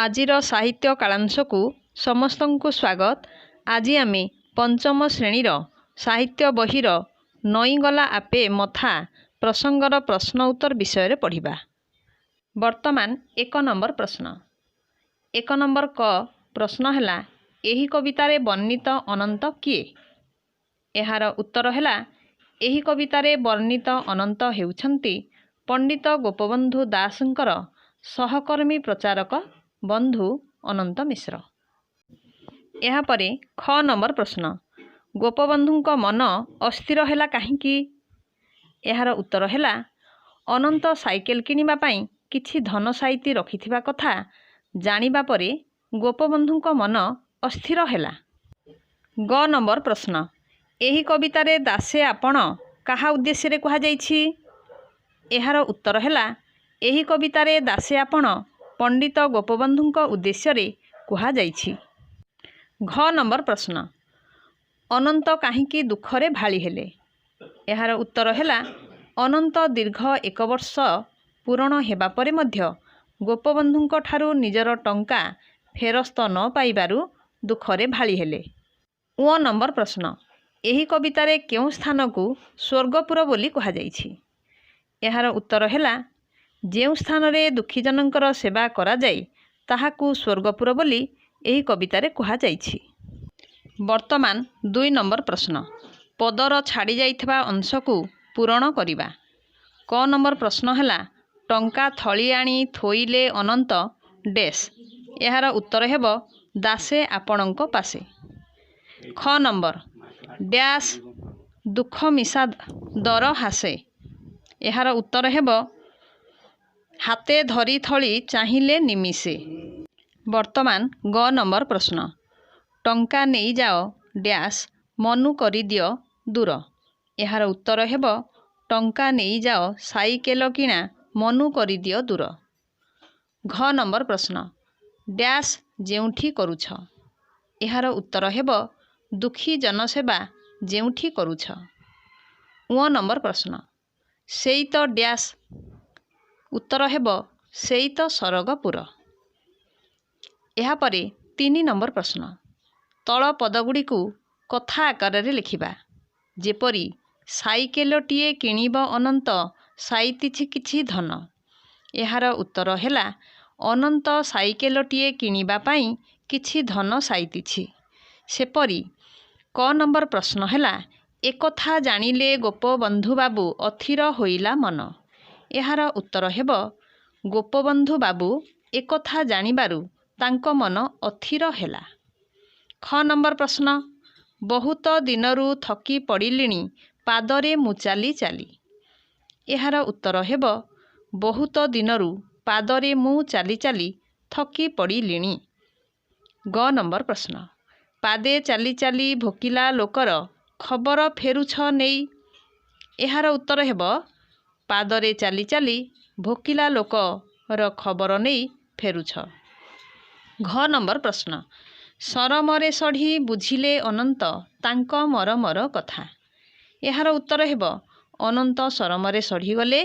ଆଜିର ସାହିତ୍ୟ କାଳାଂଶକୁ ସମସ୍ତଙ୍କୁ ସ୍ୱାଗତ। ଆଜି ଆମେ ପଞ୍ଚମ ଶ୍ରେଣୀର ସାହିତ୍ୟ ବହିର ନଇଁଗଲା ଆପେ ମଥା ପ୍ରସଙ୍ଗର ପ୍ରଶ୍ନ ଉତ୍ତର ବିଷୟରେ ପଢ଼ିବା। ବର୍ତ୍ତମାନ 1 ନମ୍ବର ପ୍ରଶ୍ନ। 1 ନମ୍ବର କ ପ୍ରଶ୍ନ ହେଲା, ଏହି କବିତାରେ ବର୍ଣ୍ଣିତ ଅନନ୍ତ କିଏ? ଏହାର ଉତ୍ତର ହେଲା, ଏହି କବିତାରେ ବର୍ଣ୍ଣିତ ଅନନ୍ତ ହେଉଛନ୍ତି ପଣ୍ଡିତ ଗୋପବନ୍ଧୁ ଦାସଙ୍କର ସହକର୍ମୀ ପ୍ରଚାରକ ବନ୍ଧୁ ଅନନ୍ତ ମିଶ୍ର। ଏହାପରେ ଖ ନମ୍ବର ପ୍ରଶ୍ନ, ଗୋପବନ୍ଧୁଙ୍କ ମନ ଅସ୍ଥିର ହେଲା କାହିଁକି? ଏହାର ଉତ୍ତର ହେଲା, ଅନନ୍ତ ସାଇକେଲ କିଣିବା ପାଇଁ କିଛି ଧନ ସାଇତି ରଖିଥିବା କଥା ଜାଣିବା ପରେ ଗୋପବନ୍ଧୁଙ୍କ ମନ ଅସ୍ଥିର ହେଲା। ଗ ନମ୍ବର ପ୍ରଶ୍ନ, ଏହି କବିତାରେ ଦାସେ ଆପଣ କାହା ଉଦ୍ଦେଶ୍ୟରେ କୁହାଯାଇଛି? ଏହାର ଉତ୍ତର ହେଲା, ଏହି କବିତାରେ ଦାସେ ଆପଣ ପଣ୍ଡିତ ଗୋପବନ୍ଧୁଙ୍କ ଉଦ୍ଦେଶ୍ୟରେ କୁହାଯାଇଛି। ଘ ନମ୍ବର ପ୍ରଶ୍ନ, ଅନନ୍ତ କାହିଁକି ଦୁଃଖରେ ଭାଳି ହେଲେ? ଏହାର ଉତ୍ତର ହେଲା, ଅନନ୍ତ ଦୀର୍ଘ ଏକ ବର୍ଷ ପୂରଣ ହେବା ପରେ ମଧ୍ୟ ଗୋପବନ୍ଧୁଙ୍କ ଠାରୁ ନିଜର ଟଙ୍କା ଫେରସ୍ତ ନ ପାଇବାରୁ ଦୁଃଖରେ ଭାଳି ହେଲେ। ଉଁ ନମ୍ବର ପ୍ରଶ୍ନ, ଏହି କବିତାରେ କେଉଁ ସ୍ଥାନକୁ ସ୍ୱର୍ଗପୁର ବୋଲି କୁହାଯାଇଛି? ଏହାର ଉତ୍ତର ହେଲା, ଯେଉଁ ସ୍ଥାନରେ ଦୁଃଖୀଜନଙ୍କର ସେବା କରାଯାଏ ତାହାକୁ ସ୍ୱର୍ଗପୁର ବୋଲି ଏହି କବିତାରେ କୁହାଯାଇଛି। ବର୍ତ୍ତମାନ 2 ନମ୍ବର ପ୍ରଶ୍ନ, ପଦର ଛାଡ଼ି ଯାଇଥିବା ଅଂଶକୁ ପୂରଣ କରିବା। କ ନମ୍ବର ପ୍ରଶ୍ନ ହେଲା, ଟଙ୍କା ଥଳି ଆଣି ଥୋଇଲେ ଅନନ୍ତ ଡେସ୍। ଏହାର ଉତ୍ତର ହେବ, ଦାସେ ଆପଣଙ୍କ ପାଶେ। ଖ ନମ୍ବର, ଡ୍ୟାସ୍ ଦୁଃଖ ମିଶା ଦର ହାସେ। ଏହାର ଉତ୍ତର ହେବ, ହାତେ ଧରି ଥଳି ଚାହିଁଲେ ନିମିଷେ। ବର୍ତ୍ତମାନ ଗ ନମ୍ବର ପ୍ରଶ୍ନ, ଟଙ୍କା ନେଇଯାଅ ଡ୍ୟାସ୍ ମନୁ କରିଦିଅ ଦୂର। ଏହାର ଉତ୍ତର ହେବ, ଟଙ୍କା ନେଇଯାଅ ସାଇକେଲ କିଣା ମନୁ କରିଦିଅ ଦୂର। ଘ ନମ୍ବର ପ୍ରଶ୍ନ, ଡ୍ୟାସ୍ ଯେଉଁଠି କରୁଛ। ଏହାର ଉତ୍ତର ହେବ, ଦୁଃଖୀ ଜନସେବା ଯେଉଁଠି କରୁଛ। ଉଁ ନମ୍ବର ପ୍ରଶ୍ନ, ସେଇ ତ ଡ୍ୟାସ୍। ଉତ୍ତର ହେବ, ସେଇ ତ ସରଗପୁର। ଏହାପରେ 3 ନମ୍ବର ପ୍ରଶ୍ନ, ତଳ ପଦଗୁଡ଼ିକୁ କଥା ଆକାରରେ ଲେଖିବା। ଯେପରି, ସାଇକେଲଟିଏ କିଣିବ ଅନନ୍ତ ସାଇତିଛି କିଛି ଧନ। ଏହାର ଉତ୍ତର ହେଲା, ଅନନ୍ତ ସାଇକେଲଟିଏ କିଣିବା ପାଇଁ କିଛି ଧନ ସାଇତିଛି। ସେପରି କ ନମ୍ବର ପ୍ରଶ୍ନ ହେଲା, ଏକଥା ଜାଣିଲେ ଗୋପବନ୍ଧୁ ବାବୁ ଅଥିର ହୋଇଲା ମନ। ଏହାର ଉତ୍ତର ହେବ, ଗୋପବନ୍ଧୁ ବାବୁ ଏକଥା ଜାଣିବାରୁ ତାଙ୍କ ମନ ଅଥିର ହେଲା। ଖ ନମ୍ବର ପ୍ରଶ୍ନ, ବହୁତ ଦିନରୁ ଥକି ପଡ଼ିଲିଣି ପାଦରେ ମୁଁ ଚାଲି ଚାଲି। ଏହାର ଉତ୍ତର ହେବ, ବହୁତ ଦିନରୁ ପାଦରେ ମୁଁ ଚାଲି ଚାଲି ଥକି ପଡ଼ିଲିଣି। ଗ ନମ୍ବର ପ୍ରଶ୍ନ, ପାଦେ ଚାଲି ଚାଲି ଭୋକିଲା ଲୋକର ଖବର ଫେରୁଛ ନେଇ। ଏହାର ଉତ୍ତର ହେବ, ପାଦରେ ଚାଲି ଚାଲି ଭୋକିଲା ଲୋକର ଖବର ନେଇ ଫେରୁଛ। ଘ ନମ୍ବର ପ୍ରଶ୍ନ, ସରମରେ ସଢ଼ି ବୁଝିଲେ ଅନନ୍ତ ତାଙ୍କ ମରମର କଥା। ଏହାର ଉତ୍ତର ହେବ, ଅନନ୍ତ ସରମରେ ସଢ଼ିଗଲେ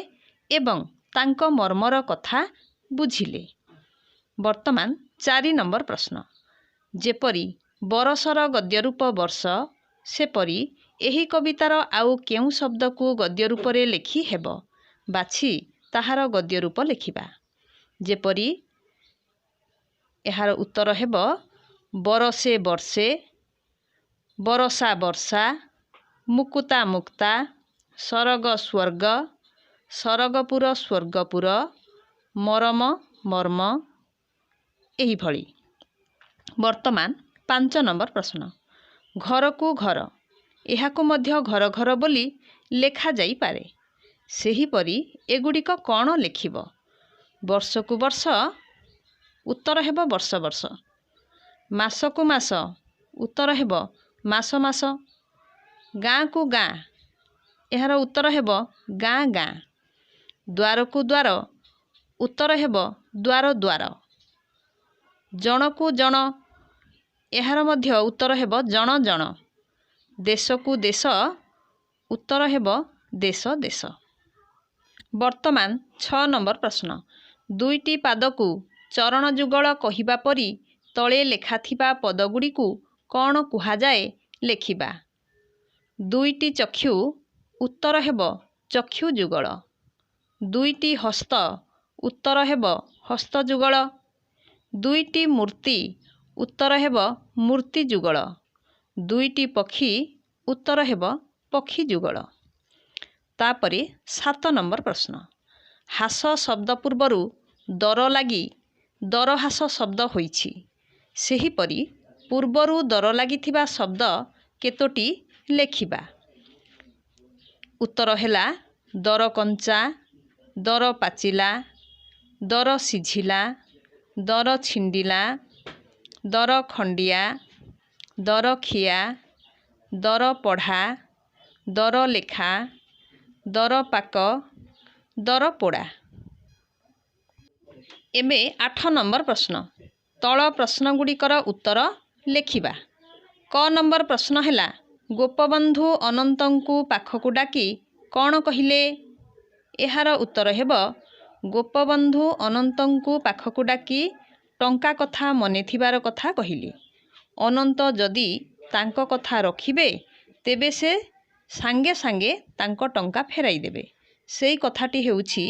ଏବଂ ତାଙ୍କ ମର୍ମର କଥା ବୁଝିଲେ। ବର୍ତ୍ତମାନ 4 ନମ୍ବର ପ୍ରଶ୍ନ, ଯେପରି ବରଷର ଗଦ୍ୟ ରୂପ ବର୍ଷ, ସେପରି ଏହି କବିତାର ଆଉ କେଉଁ ଶବ୍ଦକୁ ଗଦ୍ୟ ରୂପରେ ଲେଖି ହେବ? ବାଛି ତାହାର ଗଦ୍ୟ ରୂପ ଲେଖିବା। ଯେପରି, ଏହାର ଉତ୍ତର ହେବ, ବରଷେ ବର୍ଷେ, ବରଷା ବର୍ଷା, ମୁକୁତା ମୁକ୍ତା, ସରଗ ସ୍ୱର୍ଗ, ସରଗପୁର ସ୍ୱର୍ଗପୁର, ମରମ ମର୍ମ, ଏହିଭଳି। ବର୍ତ୍ତମାନ 5 ନମ୍ବର ପ୍ରଶ୍ନ, ଘରକୁ ଘର, ଏହାକୁ ମଧ୍ୟ ଘର ଘର ବୋଲି ଲେଖାଯାଇପାରେ। ସେହିପରି ଏଗୁଡ଼ିକ କ'ଣ ଲେଖିବ? ବର୍ଷକୁ ବର୍ଷ, ଉତ୍ତର ହେବ ବର୍ଷ ବର୍ଷ। ମାସକୁ ମାସ, ଉତ୍ତର ହେବ ମାସ ମାସ। ଗାଁକୁ ଗାଁ, ଏହାର ଉତ୍ତର ହେବ ଗାଁ ଗାଁ। ଦ୍ୱାରକୁ ଦ୍ୱାର, ଉତ୍ତର ହେବ ଦ୍ୱାର ଦ୍ୱାର। ଜଣକୁ ଜଣ, ଏହାର ମଧ୍ୟ ଉତ୍ତର ହେବ ଜଣ ଜଣ। ଦେଶକୁ ଦେଶ, ଉତ୍ତର ହେବ ଦେଶ ଦେଶ। ବର୍ତ୍ତମାନ 6 ନମ୍ବର ପ୍ରଶ୍ନ, ଦୁଇଟି ପାଦକୁ ଚରଣ ଯୁଗଳ କହିବା ପରି ତଳେ ଲେଖାଥିବା ପଦଗୁଡ଼ିକୁ କ'ଣ କୁହାଯାଏ ଲେଖିବା। ଦୁଇଟି ଚକ୍ଷୁ, ଉତ୍ତର ହେବ ଚକ୍ଷୁ ଯୁଗଳ। ଦୁଇଟି ହସ୍ତ, ଉତ୍ତର ହେବ ହସ୍ତଯୁଗଳ। ଦୁଇଟି ମୂର୍ତ୍ତି, ଉତ୍ତର ହେବ ମୂର୍ତ୍ତି ଯୁଗଳ। ଦୁଇଟି ପକ୍ଷୀ, ଉତ୍ତର ହେବ ପକ୍ଷୀ ଯୁଗଳ। ତାପରେ 7 ନମ୍ବର ପ୍ରଶ୍ନ, ହାସ ଶବ୍ଦ ପୂର୍ବରୁ ଦର ଲାଗି ଦରହାସ ଶବ୍ଦ ହୋଇଛି। ସେହିପରି ପୂର୍ବରୁ ଦର ଲାଗିଥିବା ଶବ୍ଦ କେତୋଟି ଲେଖିବା। ଉତ୍ତର ହେଲା ଦରକଞ୍ଚା, ଦର ପାଚିଲା, ଦର ସିଝିଲା, ଦର ଛିଣ୍ଡିଲା, ଦର ଖଣ୍ଡିଆ, ଦରଖିଆ, ଦରପଢ଼ା, ଦରଲେଖା, ଦରପାକ, ଦରପୋଡ଼ା। ଏବେ 8 ନମ୍ବର ପ୍ରଶ୍ନ, ତଳ ପ୍ରଶ୍ନଗୁଡ଼ିକର ଉତ୍ତର ଲେଖିବା। କ ନମ୍ବର ପ୍ରଶ୍ନ ହେଲା, ଗୋପବନ୍ଧୁ ଅନନ୍ତଙ୍କୁ ପାଖକୁ ଡାକି କ'ଣ କହିଲେ? ଏହାର ଉତ୍ତର ହେବ, ଗୋପବନ୍ଧୁ ଅନନ୍ତଙ୍କୁ ପାଖକୁ ଡାକି ଟଙ୍କା କଥା ମନେ ଥିବାର କଥା କହିଲେ। ଅନନ୍ତ ଯଦି ତାଙ୍କ କଥା ରଖିବେ ତେବେ ସେ ସାଙ୍ଗେ ସାଙ୍ଗେ ତାଙ୍କ ଟଙ୍କା ଫେରାଇ ଦେବେ। ସେଇ କଥାଟି ହେଉଛି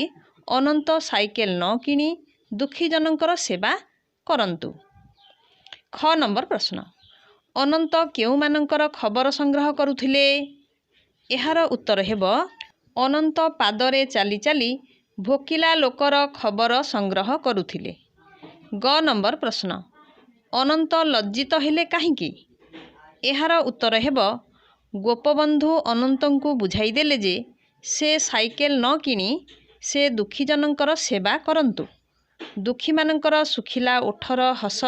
ଅନନ୍ତ ସାଇକେଲ ନ କିଣି ଦୁଃଖୀଜନଙ୍କର ସେବା କରନ୍ତୁ। ଖ ନମ୍ବର ପ୍ରଶ୍ନ, ଅନନ୍ତ କେଉଁମାନଙ୍କର ଖବର ସଂଗ୍ରହ କରୁଥିଲେ? ଏହାର ଉତ୍ତର ହେବ, ଅନନ୍ତ ପାଦରେ ଚାଲି ଚାଲି ଭୋକିଲା ଲୋକର ଖବର ସଂଗ୍ରହ କରୁଥିଲେ। ଗ ନମ୍ବର ପ୍ରଶ୍ନ, ଅନନ୍ତ ଲଜ୍ଜିତ ହେଲେ କାହିଁକି? ଏହାର ଉତ୍ତର ହେବ, ଗୋପବନ୍ଧୁ ଅନନ୍ତଙ୍କୁ ବୁଝାଇଦେଲେ ଯେ ସେ ସାଇକେଲ ନ କିଣି ସେ ଦୁଃଖୀଜନଙ୍କର ସେବା କରନ୍ତୁ। ଦୁଃଖୀମାନଙ୍କର ଶୁଖିଲା ଓଠର ହସ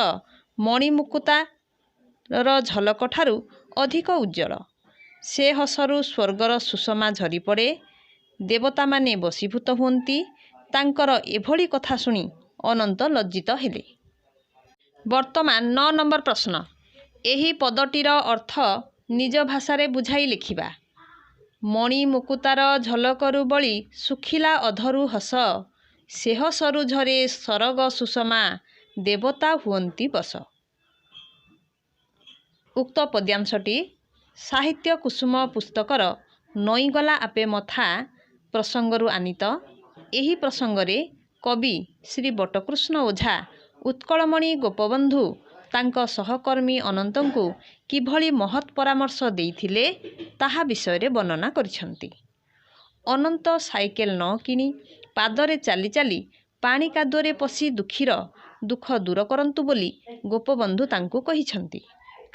ମଣିମୁକୁତାର ଝଲକଠାରୁ ଅଧିକ ଉଜ୍ଜ୍ୱଳ। ସେ ହସରୁ ସ୍ୱର୍ଗର ସୁଷମା ଝରିପଡ଼େ, ଦେବତାମାନେ ବଶୀଭୂତ ହୁଅନ୍ତି। ତାଙ୍କର ଏଭଳି କଥା ଶୁଣି ଅନନ୍ତ ଲଜ୍ଜିତ ହେଲେ। ବର୍ତ୍ତମାନ 9 ନମ୍ବର ପ୍ରଶ୍ନ, ଏହି ପଦଟିର ଅର୍ଥ ନିଜ ଭାଷାରେ ବୁଝାଇ ଲେଖିବା। ମଣିମୁକୁତାର ଝଲକରୁ ବଳି ଶୁଖିଲା ଅଧରୁ ହସ, ସେ ହସରୁ ଝରେ ସରଗ ସୁଷମା, ଦେବତା ହୁଅନ୍ତି ବଶ। ଉକ୍ତ ପଦ୍ୟାଂଶଟି ସାହିତ୍ୟ କୁସୁମ ପୁସ୍ତକର ନଇଁଗଲା ଆପେ ମଥା ପ୍ରସଙ୍ଗରୁ ଆନୀତ। ଏହି ପ୍ରସଙ୍ଗରେ କବି ଶ୍ରୀ ବଟକୃଷ୍ଣ ଓଝା ଉତ୍କଳମଣି ଗୋପବନ୍ଧୁ ତାଙ୍କ ସହକର୍ମୀ ଅନନ୍ତଙ୍କୁ କିଭଳି ମହତ୍ ପରାମର୍ଶ ଦେଇଥିଲେ ତାହା ବିଷୟରେ ବର୍ଣ୍ଣନା କରିଛନ୍ତି। ଅନନ୍ତ ସାଇକେଲ ନ କିଣି ପାଦରେ ଚାଲି ଚାଲି ପାଣି କାଦୁଅରେ ପଶି ଦୁଃଖୀର ଦୁଃଖ ଦୂର କରନ୍ତୁ ବୋଲି ଗୋପବନ୍ଧୁ ତାଙ୍କୁ କହିଛନ୍ତି।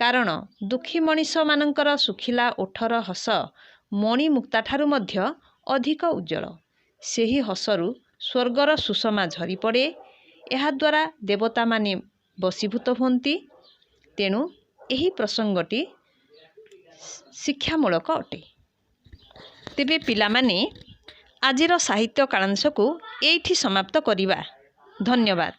କାରଣ ଦୁଃଖୀ ମଣିଷମାନଙ୍କର ଶୁଖିଲା ଓଠର ହସ ମଣିମୁକ୍ତାଠାରୁ ମଧ୍ୟ ଅଧିକ ଉଜ୍ଜ୍ୱଳ। ସେହି ହସରୁ ସ୍ୱର୍ଗର ସୁଷମା ଝରିପଡ଼େ। ଏହାଦ୍ୱାରା ଦେବତାମାନେ ବଶୀଭୂତ ହୁଅନ୍ତି। ତେଣୁ ଏହି ପ୍ରସଙ୍ଗଟି ଶିକ୍ଷାମୂଳକ ଅଟେ। ତେବେ ପିଲାମାନେ, ଆଜିର ସାହିତ୍ୟ କାଳାଂଶକୁ ଏଇଠି ସମାପ୍ତ କରିବା। ଧନ୍ୟବାଦ।